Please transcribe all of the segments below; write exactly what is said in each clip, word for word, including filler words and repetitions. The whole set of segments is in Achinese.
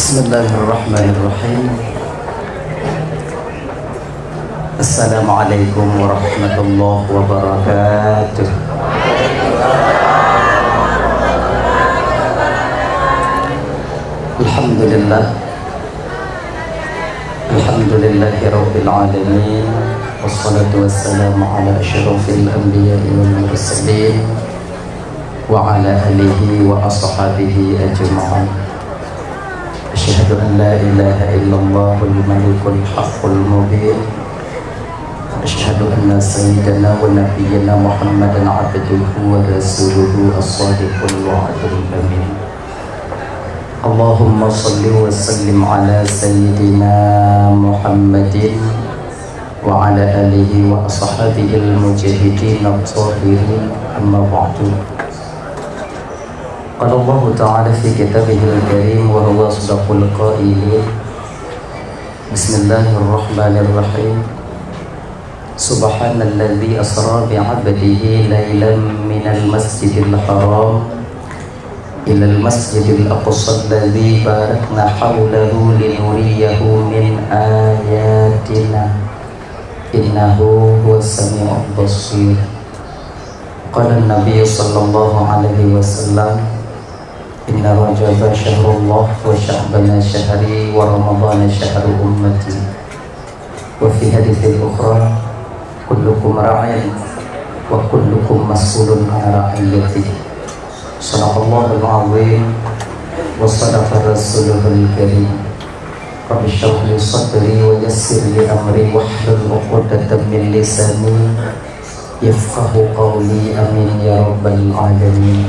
Bismillahirrahmanirrahim. Assalamualaikum warahmatullahi wabarakatuh. Alhamdulillah. Alhamdulillahirabbil alamin. Wassalatu wassalamu ala asyrafil anbiya'i wal mursalin, wa ala alihi wa ashabihi ajma'in. Asyhadu an la ilaha illallahul malikul haqqul mubin. Asyhadu anna sayyidana wa nabiyyana Muhammadan abduhu wa rasuluhu as-sadiqul wa'dul amin. Allahumma shalli wa sallim ala sayyidina Muhammadin wa ala alihi wa ashabihil mujahidin at-tahirin, amma ba'du. Qala Allahu ta'ala fi kitabihil karim wa huwa asdaqul qailin. Bismillahirrahmanirrahim. Subhanalladzi asra bi 'abdihi lailan minal masjidil haram ilal masjidil aqsa alladzi barakna haulahu linuriyahu min ayatina, innahu huwas sami'ul basir. Qala Nabi sallallahu alaihi wasallam, "Inna Rajaba syahrullah wa Sya'bana syahri wa Ramadana syahru ummati." Wa fi haditsin ukhra, "Kullukum ra'in wa kullukum mas'ulun an ra'iyyatihi." Shadaqallahul azim wa shadaqa rasuluhul karim. Rabbi shrah li sadri wa yassir li amri wahlul 'uqdatam min lisani yafqahu qawli. Amin ya rabbal alamin.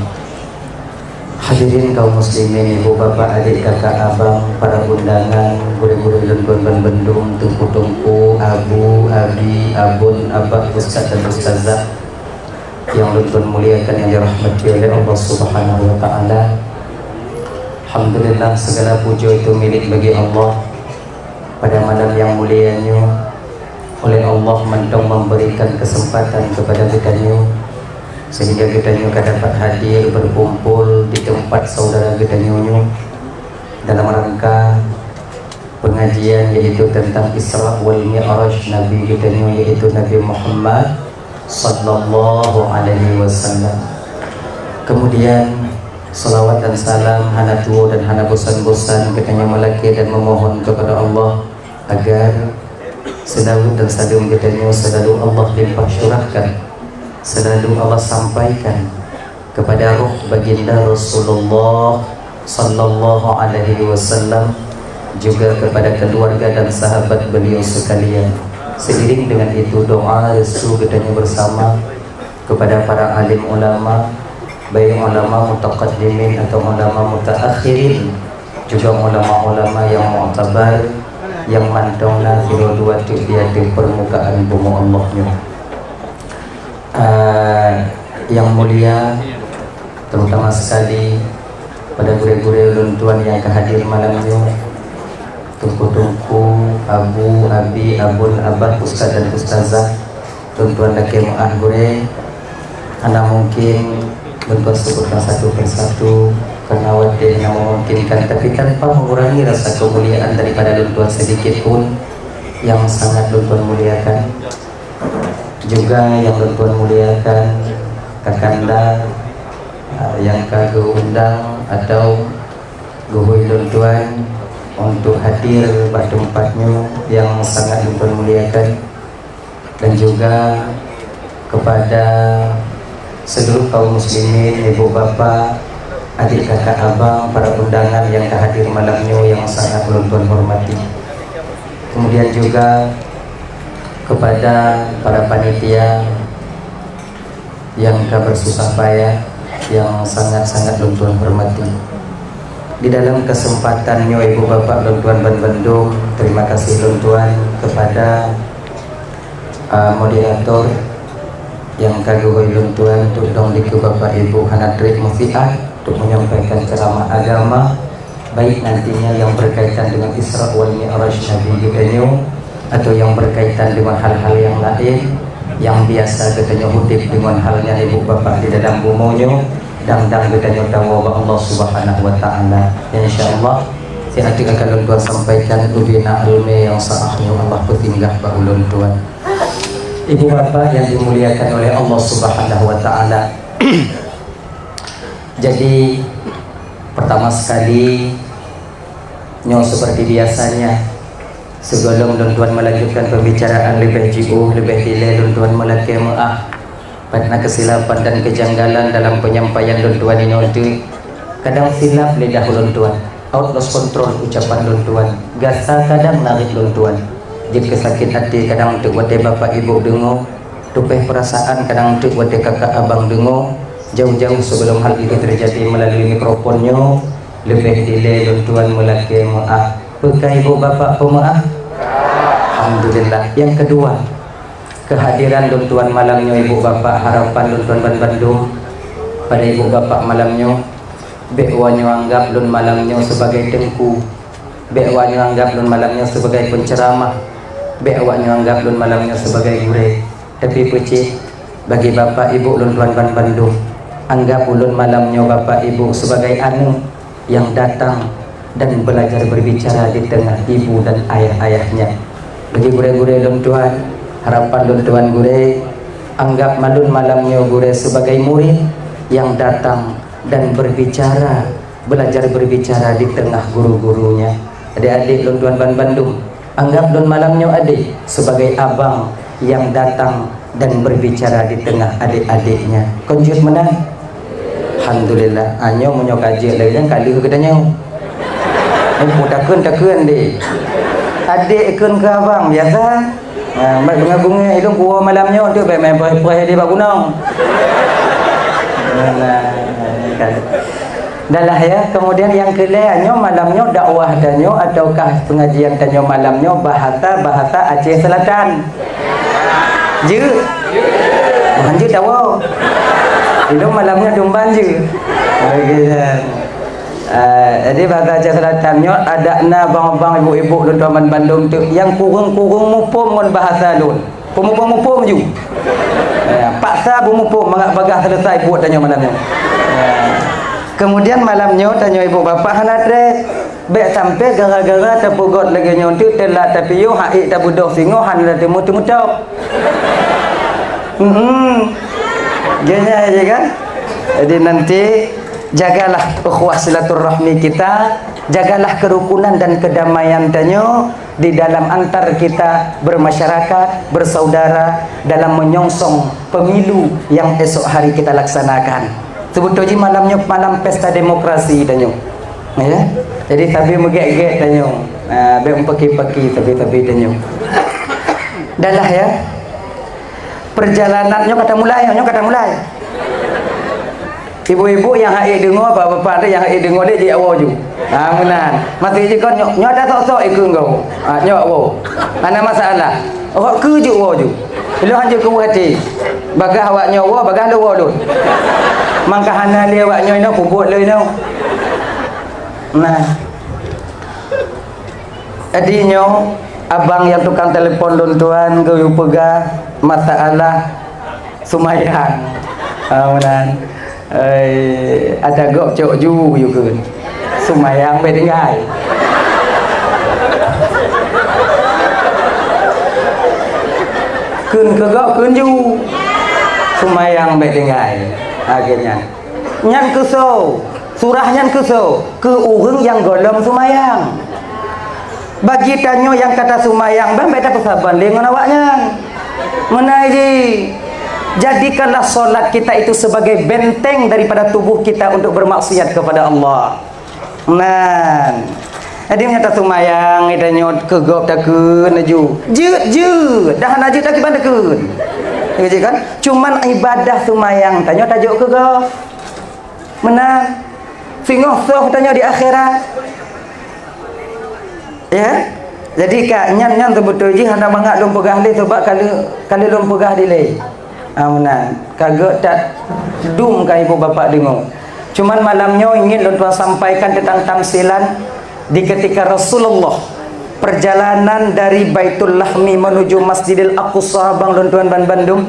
Hadirin kaum muslimin, ibu bapak, adik kakak abang, para undangan, gurée-gurée lôn tuan ban bandum, teungku-teungku, abu, abi, abon, abah, ustaz dan ustazah nyang lôn tuan muliakan, nyang dirahmati oleh Allah Subhanahu wa taala. Alhamdulillah, segala puji itu milik bagi Allah. Pada malam yang mulia nyoe, oleh Allah mantong memberikan kesempatan kepada geutanyoe, sehingga geutanyoe ka dapat hadir berkumpul di tempat saudara geutanyoe nyoe dalam rangka pengajian, yaitu tentang Isra wal Mi'raj Nabi geutanyoe, yaitu Nabi Muhammad sallallahu alaihi wasallam. Kemudian, salawat dan salam hana tuwo dan hana bosan-bosan geutanyoe meulakée dan memohon kepada Allah agar seulaweuet dan saleuem geutanyoe selalu Allah limpah curahkan, selalu Allah sampaikan kepada roh baginda Rasulullah sallallahu alaihi wasallam, juga kepada keluarga dan sahabat beliau sekalian. Seiring dengan itu, doa restu geutanyoe bersama kepada para alim ulama, baik ulama mutaqaddimin atau ulama mutaakhirin, juga ulama-ulama yang mu'tabar, yang mantong na sidroe dua teuk di ateueh permukaan bumoe Allah nyoe. Ah, yang mulia, terutama sekali pada gurée-gurée ulôn tuan nyang ka hadir malam nyoe, teungku-teungku, abu, abi, abon, abah, ustaz dan ustazah, ulôn tuan lakée meu'ah gurée, hana mungkin ulôn tuan sebutkan satu persatu, karena watée hana memungkinkan, tapi tanpa mengurangi rasa kemuliaan daripada ulôn tuan sedikit pun yang sangat ulôn tuan muliakan. Juga nyang lôn tuan muliakan, kakanda, ah, nyang ka geuundang atau geuhôi lôn tuan untuk hadir bak teumpat nyoe nyang sangat lôn tuan muliakan, dan juga kepada seluruh kaum muslimin, ibu bapa, adik kakak abang, para undangan nyang ka hadir malam nyoe nyang sangat lôn tuan hormati. Kemudian juga kepada para panitia yang ka bersusah payah, yang sangat-sangat lôn tuan hormati. Di dalam kesempatan nyoe, ibu bapak lôn tuan ban bandum, terima kasih lôn tuan kepada, uh, moderator yang ka geuhôi lôn tuan, terutama di bapak ibu hana trép musiat untuk menyampaikan ceramah agama, baik nantinya yang berkaitan dengan Isra wal Mi'raj Nabi geutanyoe, atau yang berkaitan dengan hal-hal yang lain yang biasa geutanyoe udép dengan hal nyan, ibu bapak, di dalam bumoe nyoe, dang-dang geutanyoe tawoe bak Allah Subhanahu wa Taala. Insya Allah, Siat akan lôn tuan sampaikan ubena ilmu nyang sah nyang Allah peusinggah bak ulôn tuan. Ibu bapak yang dimuliakan oleh Allah Subhanahu wa Ta'ala. Jadi, pertama sekali, nyoe seperti biasanya, sebelum lôn tuan melanjutkan pembicaraan leubeh jiôh, leubeh dilée lôn tuan meulakée meuáh. Pat na kesilapan dan kejanggalan dalam penyampaian lôn tuan nyoe teuk. Kadang silap lidah lôn tuan. Out lost control ucapan lôn tuan. Gasa kadang narit lôn tuan. Jeuet keu sakét até kadang teuk watée bapak ibu deungoe. Tupéh perasaan kadang teuk watée kakak abang deungoe. Jauh-jauh sebelum hal itu terjadi melalui mikrofon nyoe, leubeh dilée lôn tuan meulakée meuáh. Peukai ibu bapak peumeuáh? Alhamdulillah. Yang kedua, kehadiran lôn tuan malam nyoe ibu bapak, harapan lôn tuan ban bandum pada ibu bapak malam nyoe, bék woe nyoe anggap lôn malam nyoe sebagai teungku, bék woe nyoe anggap lôn malam nyoe sebagai penceramah, bék woe nyoe anggap lôn malam nyoe sebagai gurée. Tapi peucit, bagi bapak ibu lôn tuan ban bandum, anggap ulôn malam nyoe bapak ibu sebagai aneuk yang datang dan belajar berbicara di tengah ibu dan ayah-ayahnya. Bagi gurée-gurée lôn tuan, harapan lôn tuan gurée, anggap malum malam nyoe gurée sebagai murid yang datang dan berbicara, belajar berbicara di tengah guru-gurunya. Adik-adik lôn tuan ban bandum, anggap lôn malam nyoe adik sebagai abang yang datang dan berbicara di tengah adik-adiknya. Kon jeuet meunan? Alhamdulillah. Ah, nyoe meunyoe ka jeuet lagée nyan ka lheueh geutanyoe. Nyoe takheun-takheun deh. Adik kheun keu abang biasa. Ah, mat beungoh-beungoh ilong kuwoe malam nyoe tu bék main poh-poh di bak gunong. Nah, kan. Dah lah ya, kemudian yang kelhèe nyoe malam nyoe dakwah tanyoe ataukah pengajian tanyoe malam nyoe bahasa-bahasa Aceh Selatan. Jeuet? Bukan jeuet dakwah. Ilong malam nyoe dumban jeuet. Okey, dah. Ah, jadi bahasa Aceh Selatan nyoe adak na bang-bang ibu-ibu lôn tuan ban bandum tu yang kureueng-kureueng muphom ngon bahasa lôn. Peumuphom-muphom ju. Eh, paksa beumuphom mangat bagaih selesai buet tanyoe malam nyoe. Eh, kemudian malam nyoe tanyoe ibu bapak hana treb. Bék sampai gara-gara tapeugot lagée nyoe teuk teulat tapiôh, hak ék tabeudôh singoh hana teumu-teumu tok. Hmm. Geunya aja kan? Jadi nanti jagalah ukhuwah silaturahmi kita, jagalah kerukunan dan kedamaian tanyoe di dalam antar kita bermasyarakat, bersaudara dalam menyongsong pemilu yang esok hari kita laksanakan. Sebetulnya malam nyoe malam pesta demokrasi tanyoe. Ya. Jadi sabe meugét-gét tanyoe. Ah, bék meupaki-paki sabe-sabe tanyoe. Dah lah ya. Perjalanan nyoe ka tamulai, nyoe ka tamulai. Ibu-ibu nyang hak ék deungoe, bapak-bapak tu nyang hak ék deungoe deh, jeuet woe ju. Ha, meunan. Maksud jih kon nyoe, nyoe ada sok-sok ikeu enggau. Ha, nyoe woe. Hana masalah. Awak keu jeuet woe ju. Ilong hanjeuet keu até. Bagaih awak nyoe woe, bagaih lôn woe lôn. Mangka hana lé awak nyoe inoe, peubuet lé inoe. Nah. Jadi nyoe, abang nyang tukang telepon lôn tuan geuyue peugah masalah sumayang. Ha, meunan. Eh, ada gop cok ju yue kheun. Sumayang bék tinggai. Kheun keu gop kheun ju. Sumayang bék tinggai. Ha, geuh nyan. Nyan keusoe, surah nyan keusoe, keu ureuëng nyang gohlom sumayang. Bagi tanyoe nyang ka tasumayang, ban bék tapeusaban lé ngon awaknyan. Meunan jih, jadikanlah solat kita itu sebagai benteng daripada tubuh kita untuk bermaksiat kepada Allah. Nan. Jadi meunyoe tasumayang, tanyoe keu gop takheun laju. Jeuet, jeuet. Dah hana jeuet lagi ban takheun. Jeuet kan? Cuman ibadah sumayang tanyoe tajok keu gop. Meunan. Singoh soh tanyoe di akhirat. Ya? Jadi ka nyan, nyan seubeutôi jih hana mangat lôn peugah lé, sebab ka lheueh, ka lheueh lôn peugah dilée. Ha, meunan. Ka geuh that dum ka ibu bapak deungoe. Cuman malam nyoe ingin lôn tuan sampaikan tentang tamsilan di ketika Rasulullah perjalanan dari Baitul Lahmi menuju Masjidil Aqsa, bang lôn tuan ban bandum.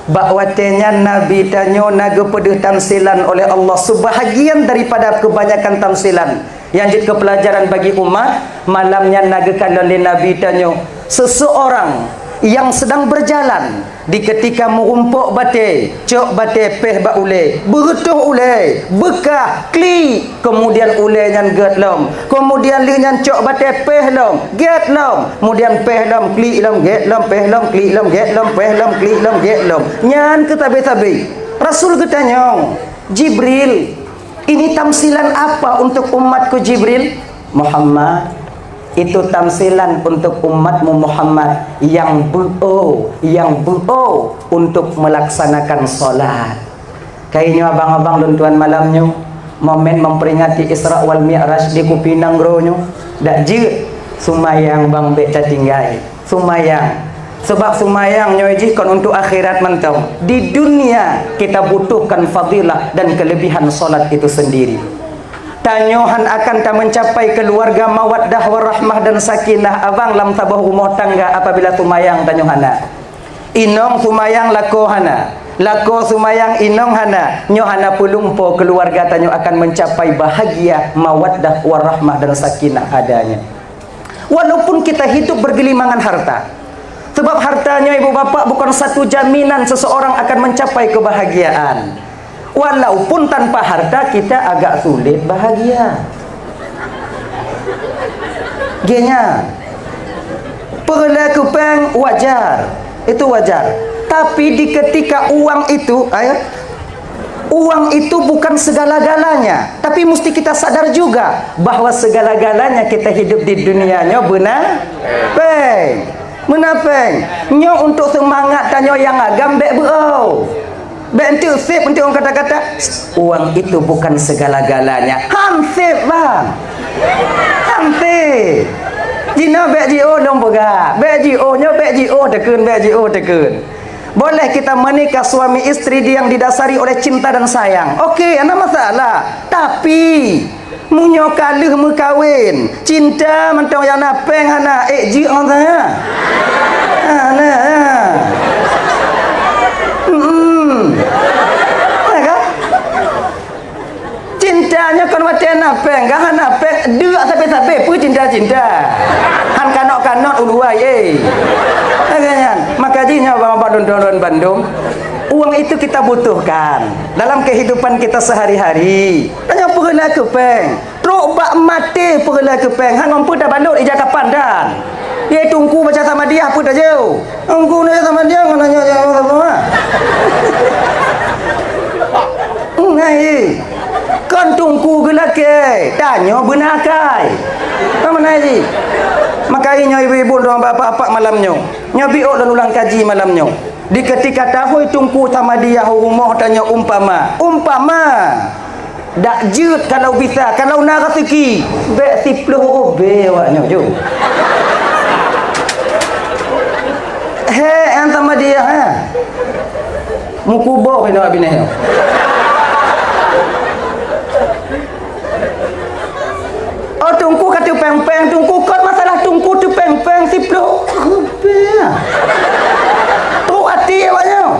Bak watée nyan Nabi tanyoe na geupeudeuh tamsilan oleh Allah, sebahagian daripada kebanyakan tamsilan Nyang jeuet keu peulajaran bagi umat, malam nyan na geukalon lé Nabi tanyoe, seseorang yang sedang berjalan, di ketika meurumpok batée, cok batée péh bak ulée, beureutoh ulée, beukah, klik, kemudian ulée nyan gét lom, kemudian lheueh nyan cok batée péh lom, gét lom, kemudian péh lom, klik lom, gét lom, péh lom, klik lom, gét lom, péh lom, klik lom, gét lom. Nyan keu sabe-sabe. Rasul geutanyong, "Jibril, ini tamsilan apa untuk umatku, Jibril?" "Muhammad, itu tamsilan untuk umatmu, Muhammad, yang beuo, yang beuo untuk melaksanakan salat." Kayée nyoe abang-abang lôn tuan malam nyoe, momen memperingati Isra wal Mi'raj di kupi nanggroe nyoe, dak jeuet seumayang bang bék tatinggai. Seumayang. Sebab seumayang nyoe jih kon untuk akhirat mantong. Di dunia kita butuhkan fadilah dan kelebihan salat itu sendiri. Tanyoe han akan tameucapai keuluwarga mawaddah warahmah dan sakinah abang lam saboh rumoh tangga apabila seumayang tanyoe hana. Inong seumayang lakoe hana, lakoe seumayang inong hana, nyoe hana peulumpoe keuluwarga tanyoe akan meucapai bahagia, mawaddah warahmah dan sakinah adanya. Walaupun kita hidup bergelimangan harta. Sebab harta nyoe ibu bapak bukan satu jaminan seseorang akan mencapai kebahagiaan. Walaupun tanpa harta kita agak sulit bahagia. Genya. Peureulée keu péng wajar. Itu wajar. Tapi di ketika uang itu, ayo, uang itu bukan segala-galanya, tapi mesti kita sadar juga bahwa segala-galanya kita hidup di dunia nyoe beuna péng. Beuna péng. Nyoe untuk seumangat tanyoe nyang agam bék beuo. Bék enteuk sép enteuk kata-kata, "Uang itu bukan segala-galanya." Han sép, bang. Han sép. Jinoe bék jiôh lôn peugah. Bék jiôh nyoe, bék jiôh teukheun, bék jiôh teukheun. Boleh kita menikah suami istri di, yang didasari oleh cinta dan sayang. Oke, hana masalah. Tapi, meunyoe ka lheueh meukawen, cinta mantong nyang na péng hana, ék jeuet ngon saya? Hana. Hmm. Ya kan? Cinta nyoe kon watée na péng, ka hana péng, deuk sabe-sabe peue cinta-cinta. Han kanot-kanot uluwa, eh. Lagée nyan. Maka jih nyoe Bapak London bandum, uang itu kita butuhkan dalam kehidupan kita sehari-hari. Tanyoe peureulée keu péng. Trok bak maté peureulée keu péng, han ngon peue tabalot ija kapan dan. Ye Teungku baca Samadiyah peue tajeuh. Teungku na Samadiyah ngon nanya jawab apa? Ngai. Kon Teungku geulakée, tanyoe beuna akai. Apa mana ji? Maka nyoe ibu-ibu dan bapak-bapak malam nyoe. Nyoe biôk lôn ulang kaji malam nyoe. Di ketika tahôi Teungku Samadiyah u rumoh tanyoe umpama, umpama, dak jeuet kalau bisa, kalau na raseuki, bék siploh rubée awak nyoe ju. He, an Samadiyah, ha? Meukuboh inoe binéh nyoe. Oh, Teungku ka teupéng-péng, Teungku kon masalah Teungku teupéng-péng siploh rubée. Trok até awak nyoe.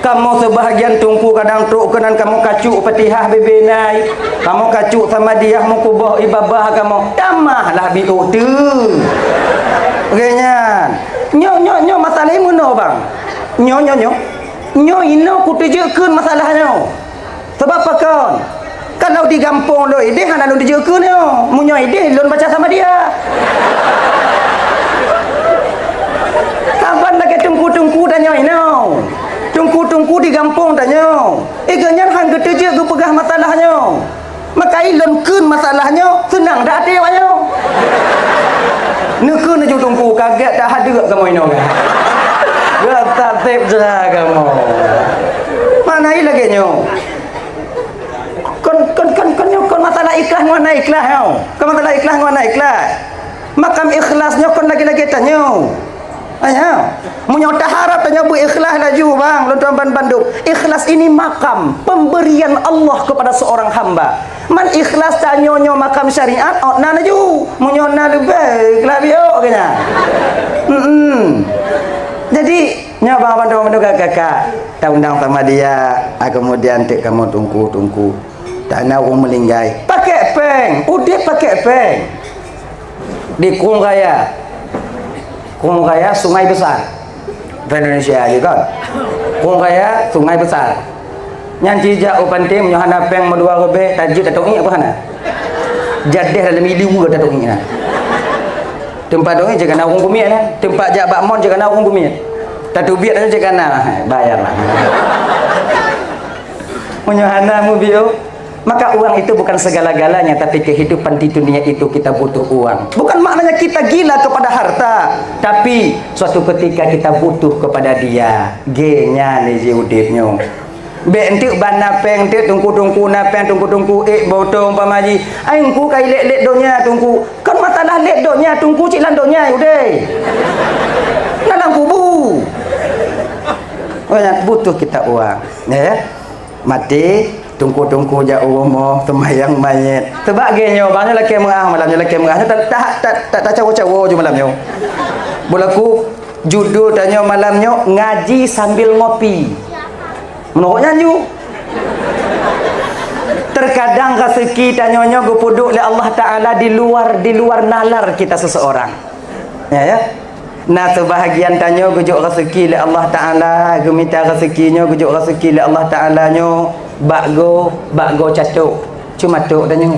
Kamoe seubahagian Teungku kadang trok keunan kamoe kacok Fatihah bebe nai. Kamoe kacok Samadiyah meukuboh ibabah kamoe. Tamah lah biôk tu. Geuhnyan. Nyoe, nyoe, nyoe masalah meunoe, bang. Nyoe, nyoe, nyoe. Nyoe inoe kuteujeuet kheun masalah nyoe. Sabab pakon? Kalau di gampông lôn idéh hana lôn teujeuet kheun nyoe. Meunyoe idéh lôn baca Samadiyah. Saban lagée teungku-teungku tanyoe inoe. Teungku-teungku di gampông tanyoe. Eh, geuhnyan han geuteujeuet geupeugah masalah nyoe. Maka ilôn kheun masalah nyoe, seunang dak até awak nyoe. Neukheun laju teungku, kagét that hadeuek kamoe inoe kan. Geutatép jra kamoe. Makna i lagée nyoe. Kon, kon, kon, kon nyoe kon masalah ikhlas ngon hana ikhlas nyoe. Kon masalah ikhlas ngon hana ikhlas. Makam ikhlas nyoe kon lagée-lagée tanyoe. Aya, meunyoe taharab tanyoe beuikhlas laju, bang, lôn tuan ban bandum. Ikhlas ini makam pemberian Allah kepada seorang hamba. Man ikhlas tanyoe nyoe makam syariat, ot na laju. Meunyoe na leubeh, ikhlas biôk keunya. Hmm. Jadi, nyoe bang bandum-bandum kakak-kakak, ta undang sama dia, ah, kemudian teuk kamoe tungku-tungku. Tana ureuëng meuninggai. Pakai Péng, udép pakai péng. Di Krueng Raya. Krueng Raya Sungai Besar. Bahasa Indonesia je kan. Krueng Raya Sungai Besar. Nyan jijak u panté meunyoe hana péng meudua ribèe, tajeuet tateuiek apa hana? Jadeh dalam ilu tateuiek na. Teumpat teuiek cit kana ureueng kumiet na. Teumpat jak bak mon cit kana ureueng kumiet. Tateubiet cit kana. Bayar lah. Meunyoe hana mubiôh, maka uang itu bukan segala-galanya, tapi kehidupan di dunia itu kita butuh uang. Bukan maknanya kita gila kepada harta, tapi suatu ketika kita butuh kepada dia. Gé nyan ji udép nyoe. Bèk enteuk ban na péng, enteuk teungku-teungku na péng, teungku-teungku ék botong umpama jih. Ai teungku ka ilét-lét donya teungku. Kon masalah lét donya teungku cit lam donya udép. Na lam kubu. Oh, ya, butuh kita uang, ya. Maté, teungku-teungku jak u rumoh, seumayang manyét. Seubab lagèe nyoe, bang, nyoe lakèe meu'ah malam nyoe, lakèe meu'ah. Nyoe ta-, ta-, ta-, ta-, tacawo-cawo ju malam nyoe. Beulaku, judul tanyoe malam nyoe, ngaji sambil ngopi. Meunurot nyan ju. Terkadang raseuki tanyoe nyoe geupeuduek lé Allah Taala di luar, di luar nalar kita seseorang. Ya, ya. Na seubahagian tanyoe geujok raseuki lé Allah Taala, geumita raseuki nyoe geujok raseuki lé Allah Taala nyoe bak goe, bak goe catok, cuma tok tanyoe.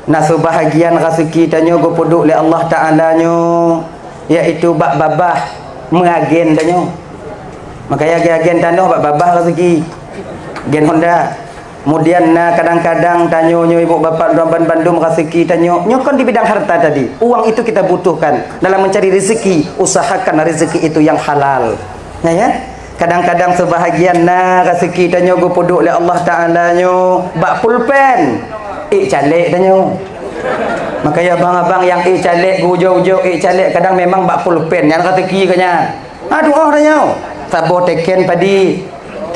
Na seubahagian raseuki tanyoe geupeuduek lé Allah Taala nyoe, yaitu bak babah meuagen tanyoe. Makanya agen-agen tanoh bak babah raseuki. Gen Honda. Kemudian na kadang-kadang tanyoe nyoe ibu bapak dan bandum raseuki tanyoe. Nyoe kan di bidang harta tadi. Uang itu kita butuhkan. Dalam mencari rezeki, usahakan rezeki itu yang halal. Nah, ya. Kadang-kadang sebahagian na raseuki tanyoe geupeuduek lé Allah Taala nyoe bak pulpen. Ék caleg tanyoe. Makanya abang-abang nyang ék caleg, geujok-jok ék caleg, kadang memang bak pulpen nyan raseuki geuh nyan. Aduh, oh, tanyoe. Saboh teken padi,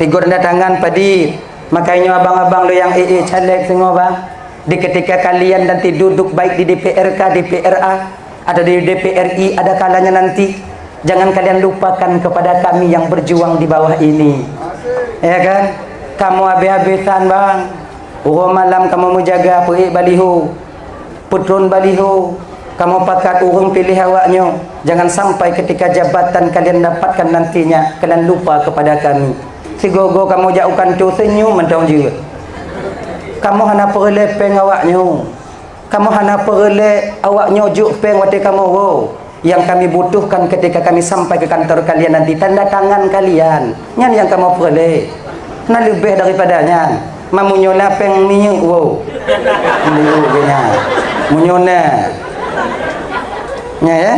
tiga tanda tangan padi. Makanya abang-abang lo nyang ék-ék caleg singoh, bang. Di ketika kalian nanti duduk baik di D P R K, D P R A, atau di D P R I, ada kalanya nanti, jangan kalian lupakan kepada kami yang berjuang di bawah ini. Ya kan? Kamoe habéh-habésan, bang. Uroe malam kamoe meujaga peuék baliho. Peutron baliho, kamoe pakat ureuëng piléh awaknyoe, jangan sampai ketika jabatan kalian dapatkan nantinya, kalian lupa kepada kami. Sigoe-goe kamoe jak u kantô seunyum mantong jeuet. Kamoe hana peureulée péng awaknyoe. Kamoe hana peureulée awaknyoe jok péng watée kamoe woe. Yang kami butuhkan ketika kami sampai ke kantor kalian nanti, tanda tangan kalian. Nyan nyang kamoe peureulée. Na leubeh daripada nyan. Mamunyoe na péng minyeuk woe. Minyeuk geuh nyan. Munyoe na. Nya, ya.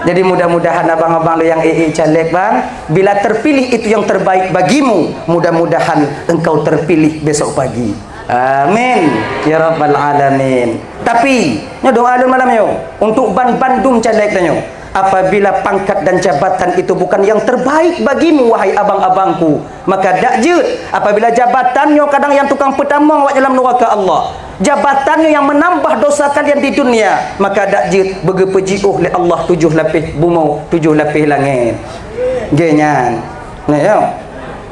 Jadi mudah-mudahan abang-abang lo nyang ék-ék caleg, bang, bila terpilih itu yang terbaik bagimu, mudah-mudahan engkau terpilih besok pagi. Amin ya rabbal alamin. Tapi, nyoe doa lôn malam nyoe untuk ban bandum caleg tanyoe. Apabila pangkat dan jabatan itu bukan yang terbaik bagimu, wahai abang-abangku, maka dak jeuet. Apabila jabatan nyoe kadang nyang tukang peutamong awak dalam nuraka Allah, jabatan nyoe yang menambah dosa kalian di dunia, maka dak jeuet beugeupeujiôh lé Allah tujoh lapéh bumoe, tujoh lapéh langét. Geuh nyan. Nah, ya.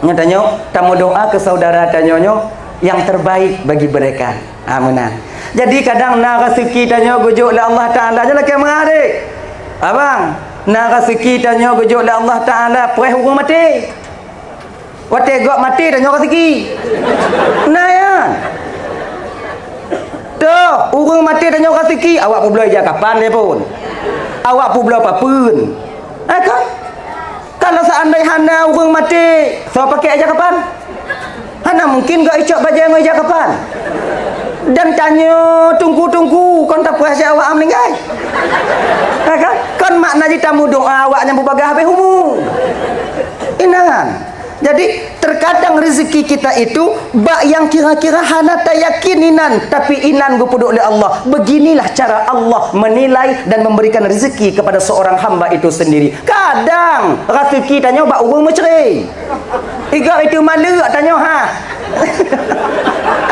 Nyan tanyoe, tameudoa keu saudara tanyoe nyoe yang terbaik bagi mereka. Ha, meunan. Jadi kadang na raseuki tanyoe geujok lé Allah Taala, nyoe lakée meuadé. Abang, na raseuki tanyoe geujok lé Allah Taala preh ureuëng maté. Watée gob maté tanyoe raseuki. Na, ya. Toh, ureuëng maté tanyoe raseuki, awak peubloe ija kapan lé pun. Awak peubloe papeuen. Eh, kan? Kalau seandai hana ureuëng maté, soe pakai ija kapan? Hana mungkin geuicok bajée ngon ija kapan. Dan tanyoe teungku-teungku kon tapeurasa awak meuninggai. Ha, kan? Kon makna jih tameudoa awak nyang beubagaih habéh umu. Inan. Jadi, terkadang rezeki kita itu bak nyang kira-kira hana tayakin inan, tapi inan geupeuduek lé Allah. Beginilah cara Allah menilai dan memberikan rezeki kepada seorang hamba itu sendiri. Kadang raseuki tanyoe bak ureuëng meucre. Iga itu maleuek tanyoe ha.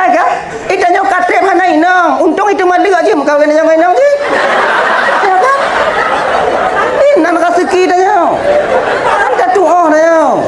Ai kan? Itanyoe ka treb hana inong. Untông itu maleuek jih meukawen nyang inong jih. Ya kan? Inan raseuki tanyoe. Kan ka tuoh tanyoe.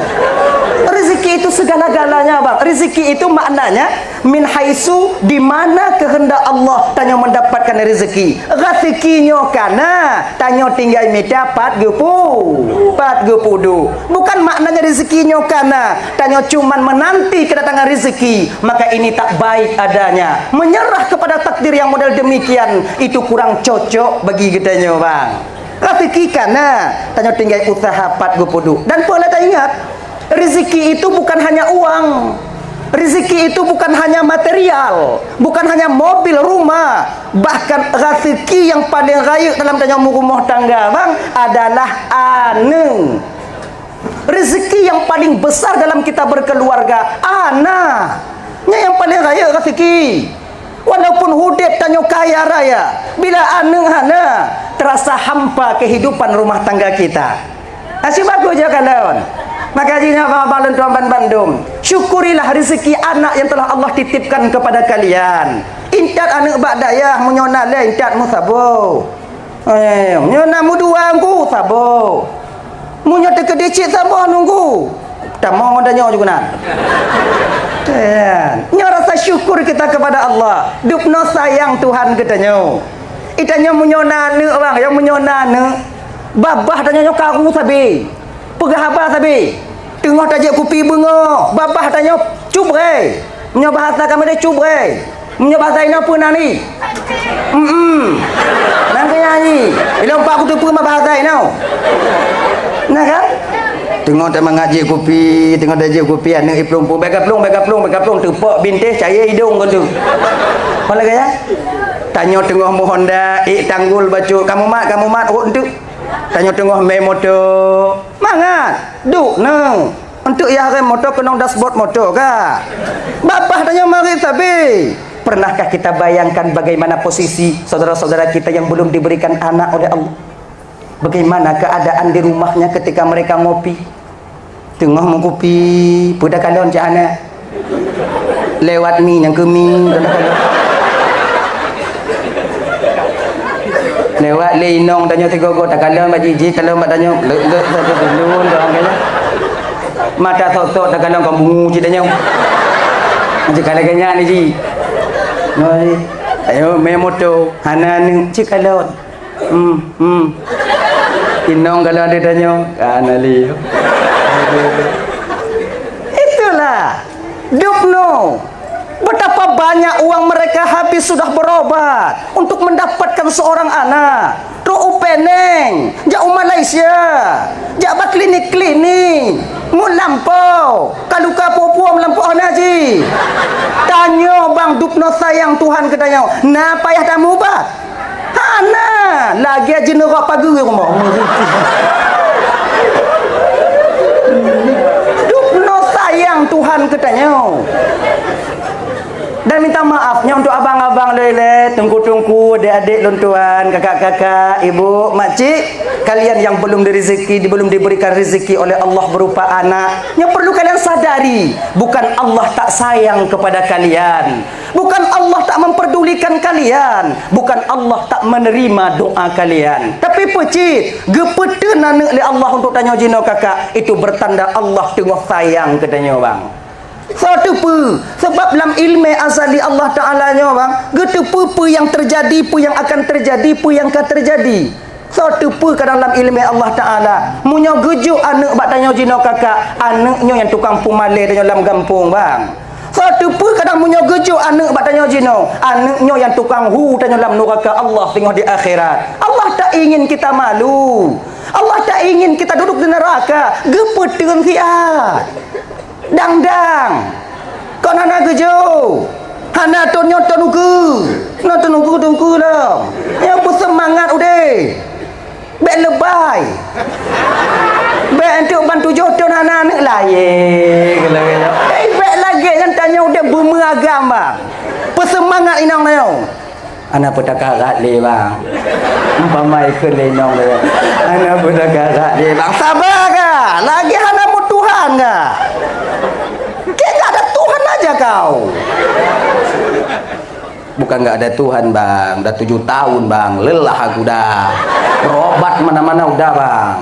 Rezeki itu segala-galanya, bang. Rezeki itu maknanya min haitsu, di mana ke Kehendak Allah tanyoe mendapatkan rezeki. Rezeki nyoe ka na, tanyoe tinggai mita pat geupeu-, pat geupeuduek. Bukan maknanya rezeki nyoe ka na, tanyoe cuman menanti kedatangan rezeki, maka ini tak baik adanya. Menyerah kepada takdir yang model demikian, itu kurang cocok bagi geutanyoe, bang. Rezeki ka na, tanyoe tinggai usaha pat geupeuduek. Dan peue lé taingat, rezeki itu bukan hanya uang. Rezeki itu bukan hanya material, bukan hanya mobil, rumah. Bahkan rezeki yang paling rayeuk dalam tanyoe meurumoh tangga, bang, adalah aneuk. Rezeki yang paling besar dalam kita berkeluarga, anak. Nyan nyang paling rayeuk rezeki. Walaupun udeb tanyoe kaya raya, bila aneuk hana, terasa hampa kehidupan rumah tangga kita. Asyik bagus je kalon. Maka jih nyoe abang-abang lôn tuan ban bandum, syukurilah rezeki anak yang telah Allah titipkan kepada kalian. Intat aneuk bak dayah, meunyoe na lé intat meusaboh. Eh, meunyoe na meudua nunggu, saboh. Meunyoe teukeudeh cit saboh nunggu, tamong ngon tanyoe ju keunan. Eh, nyoe rasa syukur kita kepada Allah. Dubnoe sayang Tuhan geutanyoe. Geutanyoe meunyoe na aneuk, bang, nyang meunyoe na aneuk, babah tanyoe nyoe karu sabe. Peugah haba sabe. Teungoh tajak kupi beungoh, babah tanyoe cubrée. Meunyoe bahasa kamoe deh cubrée. Meunyoe bahasa inoe peue nan ni? Mm-mm. Nang keu nyan jih. Ilong pak kuteupeue ma bahasa inoe. Nah kan? Teungoh tamangat jih kupi, teungoh tajak kupi, aneuk iplueng-plueng, bèk kaplueng, bèk kaplueng, bèk kaplueng, teupok bintéh, cayée idong keu tu. Apa lagèe nyan? Tanyoe teungoh meuhonda, ék tanggul bacut, kamoe mat, kamoe mat, rot enteuk. Tanyoe teungoh mé moto, mangat, duek neuh. Enteuk yah rem moto keunong dashboard moto ka. Babah tanyoe marit sabe. Pernahkah kita bayangkan bagaimana posisi saudara-saudara kita yang belum diberikan anak oleh Allah? Bagaimana keadaan di rumahnya ketika mereka ngopi? Teungoh meukupi, peue takalon cit hana. Lewat mi nyang keu mi, peue takalon. Lewat lé inong tanyoe sigoe-goe, takalon bak jih, jih kalon bak tanyoe, leuek-leuek sabe tulun, doang kaya. Mata sok-sok takalon kon bungu cit tanyoe. Macam ka lagèe nyan ni jih. Nyoe jih. Ayo, mé moto, hana aneuk, cit kalon. Hmm, hmm. Inong kalau ada tanya, kan Ali. Itulah. Dubnoe. Betapa banyak uang mereka habis sudah berobat untuk mendapatkan seorang anak. Trok u Penang, jak u Malaysia, jak bak klinik-klinik, ngon lampôh, ka luka puo-puo meulampoh na jih. Tanyoe bang dubnoe sayang Tuhan keu tanyoe, na payah tamubat? Hana, lagèe jeuneurok pageue rumoh. Dubnoe sayang Tuhan keu tanyoe. Dan minta maaf nyoe untuk abang-abang lé-lé, teungku-teungku, adék-adék lôn tuan, kakak-kakak, ibu, makcik, kalian yang belum dirizki, belum diberikan rezeki oleh Allah berupa anak, yang perlu kalian sadari, bukan Allah tak sayang kepada kalian. Bukan Allah tak memperdulikan kalian, bukan Allah tak menerima doa kalian. Tapi peue cit, geupeuteun aneuk lé Allah untuk tanyoe jinoe kakak, itu bertanda Allah teungoh sayang keu tanyoe bang. Soe teupeu, sebab lam ilmé azali Allah Taala nyoe bang, geuteupeue peue nyang teujadi, peue nyang akan teujadi, peue nyang ka teujadi. Soe teupeu kadang lam ilmé Allah Taala, meunyoe geujok aneuk bak tanyoe jinoe kakak, aneuk nyoe nyang tukang peumalée tanyoe lam gampông bang. Soe teupeu kadang meunyoe geujok aneuk bak tanyoe jinoe, aneuk nyoe nyang tukang hu tanyoe lam nuraka Allah teungoh di akhirat. Allah tak ingin kita malu. Allah tak ingin kita duduk di neraka. Geupeuteun siat. Dang-dang. Kon hana geujok. Hana thon nyoe thon ukeue. Na thon ukeue, thon ukeue lom. Nyoe beuseumangat udeb. Bèk leubèh. Bèk enteuk ban tujoh thon hana aneuk lahé. Tapi bèk lagèe nyan tanyoe udeb beumeuagam bang. Peuseumangat inong tanyoe. Hana peutakarat lé bang. Umpama ikheun lé inong lé. Hana peutakarat lé bang. Saba ka. Lagèe hana meutuhan ka. Kèe ka ada Tuhan aja kau. Bukan nggak ada Tuhan bang. Dah tujuh tahun bang. Lelah aku dah. Berobat mana-mana udah bang.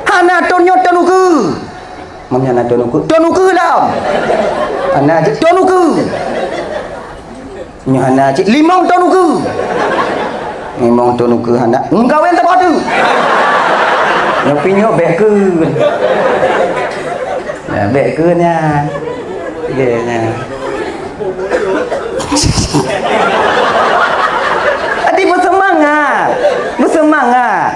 Hana thon nyoe thon ukeue. Mamnya na thon ukeue. Thon ukeue lom. Hana jeuet thon ukeue. Nyoe hana cit limong thon ukeue. Limong thon ukeue hana. Meukawen saboh teuk. Nyoe pih nyoe bèk kheun. Nah, bèk kheun nyan. Bèk nyan. Jadi, beuseumangat. Beuseumangat.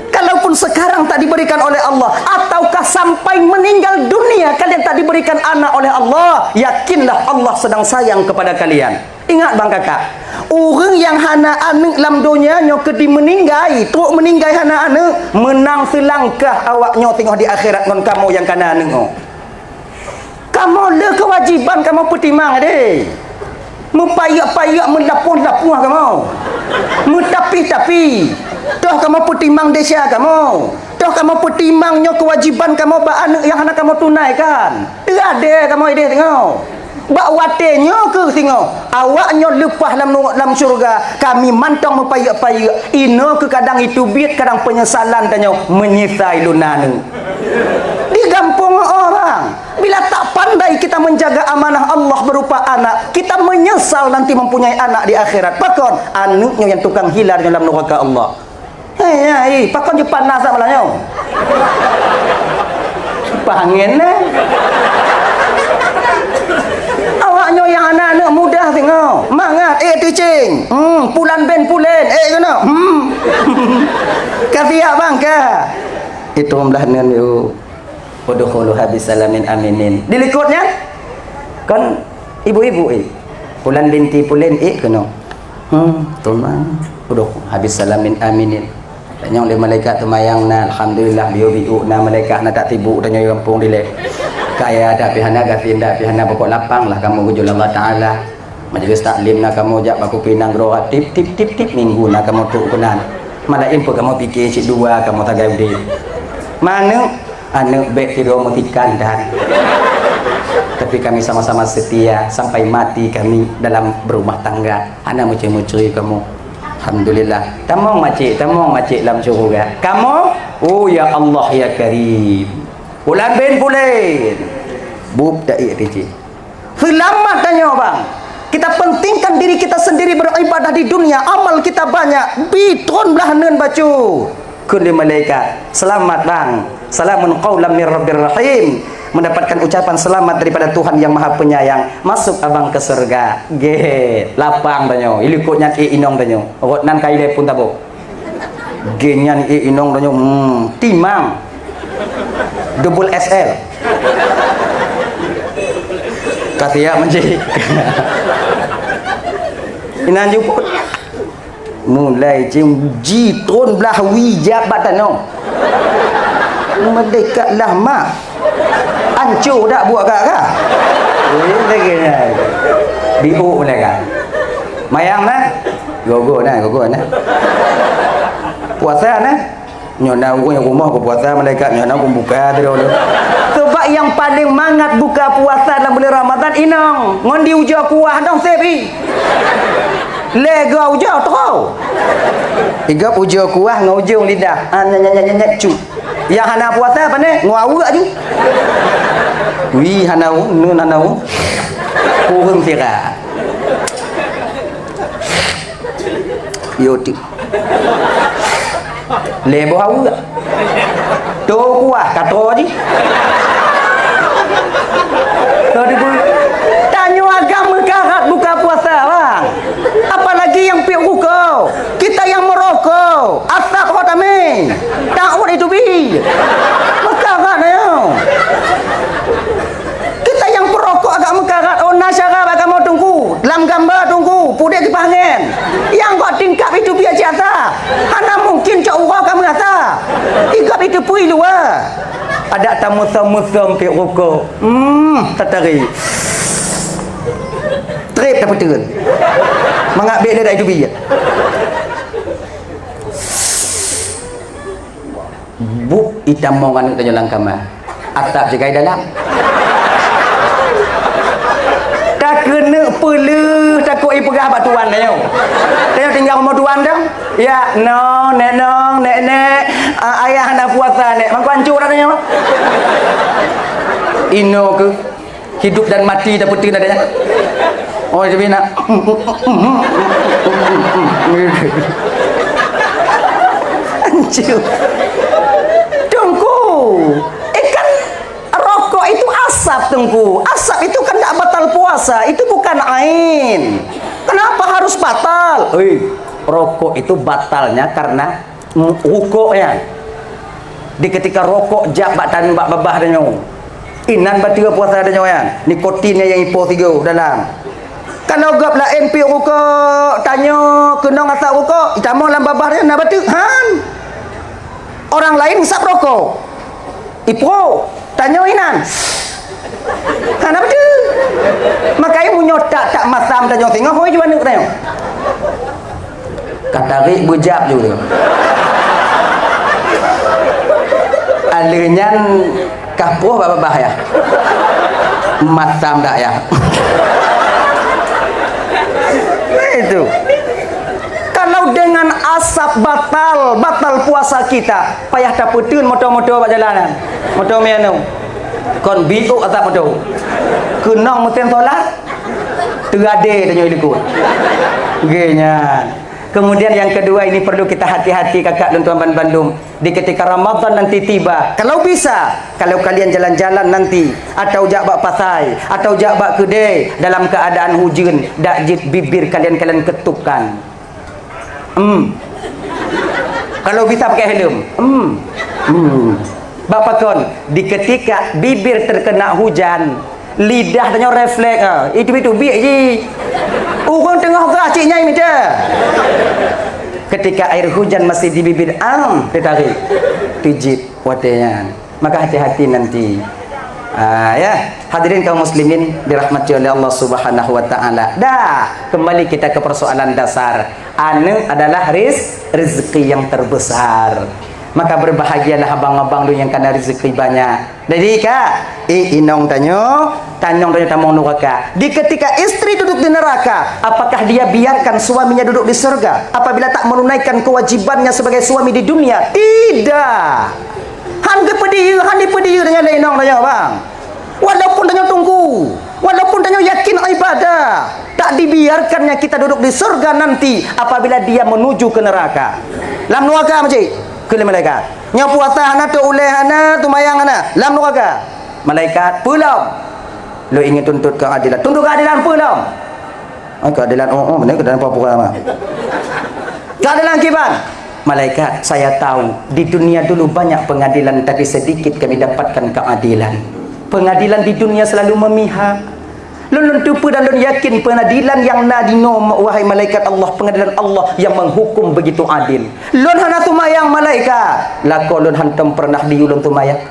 Kalaupun sekarang tak diberikan oleh Allah, ataukah sampai meninggal dunia kalian tak diberikan anak oleh Allah, yakinlah Allah sedang sayang kepada kalian. Ingat, bang kakak, ureueng nyang hana aneuk lam donya nyoe keudeh meuninggai, trok meuninggai hana aneuk, meunang seulangkah awak nyoe singoh di akhirat ngon kamoe nyang kana aneuk nyoe. Kamoe le keuwajiban kamoe peutimang deh. Meupayek-payek, meulapoh-lapoh kamoe. Meutapi-tapi. Toh kamoe peutimang desya kamoe. Toh kamoe peutimang nyoe keuwajiban kamoe bak aneuk nyang hana kamoe tunaikan. Teuadée kamoe ideh singoh. Bak watée nyoe keuh singoh, awak nyoe leupah lam nu-, lam syeuruga, kami mantong meupayek-payek. Inoe keuh kadang iteubiet, kadang peunyesalan tanyoe, meunyeusai lôn na aneuk. Di gampông oh, bang. Bila tak pandai kita menjaga amanah Allah berupa anak, kita menyesal nanti mempunyai anak di akhirat. Pakon? Aneuk nyoe nyang tukang hila nyoe lam nuraka Allah. Hei, ya, hei, pakon jipanas sak malam nyoe? Pangen, eh? Awak nyoe nyang hana aneuk mudah singoh. Mangat, eh, teaching. Hmm, pulan ben pulen, eh, keunoe. Hmm. Ka siap, bang, ka. Itu belah neun, yuk. Udkhuluha bisalamin aminin. Di likot nyan, kan ibu-ibu, eh. Pulan binti pulen, eh, keunoe. Hmm, teuma. Udkhuluha bisalamin aminin. Tanyong lé malaikat teumayang na, alhamdulillah, biu-biu na malaikat na tak sibuk tanyoe gampông dilèe. Kaya dak pih hana, gasien dak pih hana, pokok lapang lah kamoe geujok lé Allah Taala. Majlis taklim na kamoe jak bak kupi nanggroe, tip, tip, tip, tip, minggu na kamoe trok keunan. Malam pun kamoe pike cit dua kamoe sagai udép. Maneuk, aneuk bèk sidroe meusikan that. Tapi kami sama-sama setia sampai mati kami dalam berumah tangga. Hana meucue-meucue kamoe. Alhamdulillah. Tamong macik, tamong macik lam syeuruga. Kamoe, oh ya Allah ya Karim. Pulan bin pulen. Bup daik tijih. Seulamat tanyoe, bang. Kita pentingkan diri kita sendiri beribadah di dunia, amal kita banyak, bi tron blah neun bacut. Kheun lé malaikat, "Selamat, bang. Salamun qaulam mir rabbir rahim." Mendapatkan ucapan selamat daripada Tuhan yang Maha Penyayang. Masuk abang ke surga. Gét, lapang tanyoe. Ilikot nyan, eh, inong tanyoe. Rot nan kai lé pun tabok. Gét nyan, eh, inong tanyoe, hmm, timang. Double X L. Ka siap, Encik. Inan juput. Mulai cing ji tron blah wi jak bak tanoh. Merdeka lah, mak. Ancô dak buet kak ka? Eh, lagèe nyan. Biôk mulai ka. Mayang na? Gogo na, gogo na. Puasa na? Nyoe na ureueng rumoh geupuasa, malaikat nyoe na geubuka sidroe. Sebab nyang paleng mangat buka puasa lam buleuen Ramadhan inong, ngon di ujoe kuah dong seb i. Lé goe ujoe teuhôi. Igop ujoe kuah ngon ujong lidah. Ah, nyet, nyet, nyet, nyet, nyet, cu. Nyang hana puasa pane? Ngon aweuek ju. Wi hana u, nun hana u. Kureueng sira. Yo ti. Lé boh aweuek. To kuah, ka to jih. To dibu-, tanyoe agam meukarat buka puasa, bang. Apalagi nyang piep ruko. Kita nyang meuroko. Asap ho tamé. Taot itu bi. Meukarat tanyoe. Kita nyang peurokok agak meukarat, oh, na syara bak kamoe teungku. Lam gamba teungku, pudek kipahngen. Nyang gok tingkap itu biasa. Hana mungkin cok uroe ka meurasa. Igop itu pui luwa. Adak tameusom-meusom pik rokok. Hmm, tatari. Trip tapeuteureun. Mangat bek le dak itu biasa. Bup itamong aneuk tanyoe lam kama. Atap jagai dalam. Takeuneuk peuleuh takot ipeugah bak tuan tanyoe. Tanyoe tinggai rumoh tuan dong. Ya, nong, nek nong, nek nek, ah, ayah hana puasa nek. Mangko ancô dak tanyoe. Inoe keuh hidup dan mati tapeuteun adanya. Oh, jadi nak. Anjir. Teungku, eh, kan rokok itu asap, Teungku. Asap itu kan tidak batal puasa, itu bukan ain. Kenapa harus batal? Hei, rokok itu batalnya karena rukok nyan. Di ketika rokok jak bak tan-, bak babah tanyoe. Inan bateue puasa tanyoe nyan. Nikotin nyang ipo sigoe dalam. Kalau gob laén piep rukok, tanyoe keunong asap rukok, itamong lam babah nyan na bateue. Han. Orang lain isap rokok. Ipo, tanyoe inan. Hana beutôi. Makanya meunyoe tak, tak masam tanyoe singoh, hôi jua neuk tanyoe. Ka tarék beujab ju. Aleuh nyan kah poh bak babah ya. Masam dak ya. Nah, itu. Kalau dengan asap batal, batal puasa kita, payah tapeuteun moto-moto bak jalanan. Moto mianung. Kon biuk asap moto. Keunong meusén solat, teugadée tanyoe likot. Geuh nyan. Kemudian yang kedua, ini perlu kita hati-hati kakak dan tuan bandum. Di ketika Ramadan nanti tiba, kalau bisa, kalau kalian jalan-jalan nanti, atau jak bak pasai, atau jak bak keudè dalam keadaan hujeun, dak jeuet bibir kalian, kalian ketupkan. Hmm. Kalau bisa pakai helm. Hmm. Hmm. Bak pakon, di ketika bibir terkena hujan, lidah tanyoe refleks, ah, itu, itu biek ji. Ureueng teungoh grah cit nyai mita. Ketika air hujan masih di bibir, am, teutarek. Pijit watée nyan. Maka hati-hati nanti. Ah, ya, hadirin kaum muslimin dirahmati oleh Allah Subhanahu wa taala. Dah, kembali kita ke persoalan dasar. Aneuk adalah riz-, rezeki yang terbesar. Maka berbahagialah abang-abang dulu yang kana rezeki banyak. Jadi ka, eh, inong tanyoe, tanyong tanyoe tamong nuraka. Di ketika istri duduk di neraka, apakah dia biarkan suaminya duduk di surga apabila tak menunaikan kewajibannya sebagai suami di dunia? Tidak. Han geupeudiyeu, han dipeudiyeu tanyoe lé inong tanyoe, bang. Walaupun tanyoe teungku, walaupun tanyoe yakin ibadah, tak dibiarkannya kita duduk di surga nanti apabila dia menuju ke neraka. Lam nuraka, meucik, kheun lé malaikat. Nyoe puasa hana, tôb ulée hana, seumayang hana, lam nuraka. Malaikat, peue lom? Lôn ingin tuntut keadilan. Tuntut keadilan peue lom? Ah, keadilan, oh, oh, benar keadilan apa pura mah. Keadilan kiban? Malaikat, saya tahu, di dunia dulu banyak pengadilan, tapi sedikit kami dapatkan keadilan. Pengadilan di dunia selalu memihak. Lôn, lôn teupeue dan lôn yakin pengadilan yang na dinoe, wahai malaikat Allah, pengadilan Allah yang menghukum begitu adil. Lôn hana seumayang malaikat, lakoe lôn hantom pernah diyue lôn seumayang.